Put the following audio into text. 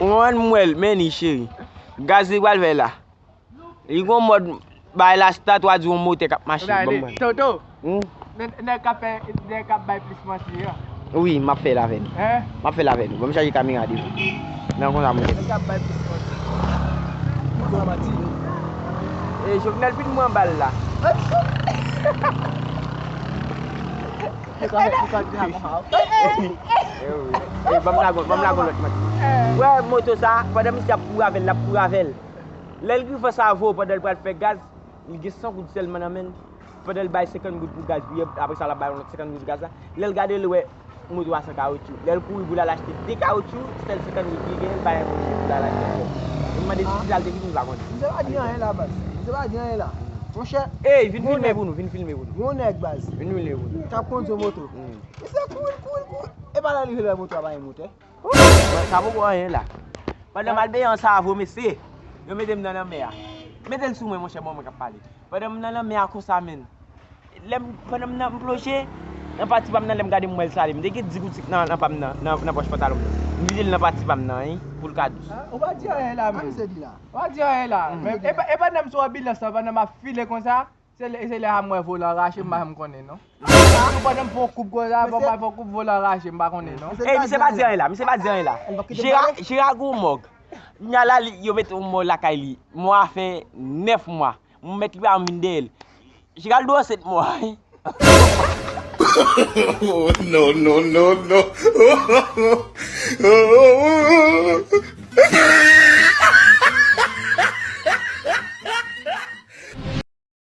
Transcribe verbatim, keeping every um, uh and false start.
Ou konprann m wè l, men ni cheri. Gaz li pral fè la. Li gon mòd bay la stat, w a di yon motè k ap mache. Gade, Toto. Hmm? Nèg, nèg k ap fè, nèg k ap bay plis manti an. Wi, m ap fè l avè nou. Hein? M ap fè l avè nou. Ban m chaje kamera devan. Nan konsa mwen. Nèg k ap bay plis manti. Pran manti. E Jovenel fin mwen bal la. Li ka fè, li ka di a konsa. E wi. E ban m lagon, ban m lagon lòt manti. Wè moto sa, pandan misye ap kouri avè l, l ap kouri avè l. Lè l rive Savo, pandan l pral fè gaz, li gen san goud sèlman nan men l. Pandan l bay senkant goud pou gaz, li, apre sa, l ap bay yon lòt senkant goud pou gaz la. Lè l gade, l wè moto a san kawotchou. Lè l kouri pou l al achte de kawotchou, sèl senkant goud li genyen, l bay yon moun pou l al achte ankò. Li mande si sa l te vini, li pa konnen. Misye pa di anyen la, baz. Misye pa di anyen la. Monchè, ey, vin filme pou nou, vin filme pou nou. Yon nèg, baz. Vin filme pou nou. K ap kondui moto. Hmm. Misye kouri, kouri, kouri. E pa lè l rive lè moto a pa gen motè. Sa poko anyen la. Pandan m al benyen an Savo, mesye, yo mete m nan lanmè a. Mete l sou mwen, monchè, bon, mwen k ap pale. Pandan m nan lanmè a konsa, menn. Lè m, pandan m nan, m plonje, nan pati pa m nan, lè m gade m wè l sale. M te gen dis goud sik nan, nan pa m nan, nan, nan pòch pantalon m nan. M vide l nan pati pa m nan, wi, pou l ka dous. Ah, ou pa di anyen la, menm. Ou pa di anyen la. Men, e pa, e pandan m sou anbilans lan, pandan m ap file konsa, Se lè, se lè a m wè volan rache, m pa janm konnen non. Sitou pandan m fè yon koup konsa, pandan m fè yon koup volan rache, m pa konnen non. Ey, misye pa di anyen la, misye pa di anyen la. Jera, Jera gon mòg. Kounya la, li, yo mete yon mò lakay li. Mò a fè nèf mwa. Mèt li pa janm vin dèyè l. Jera l dwe ansent mò a, wi. Oh, no, no, no, no.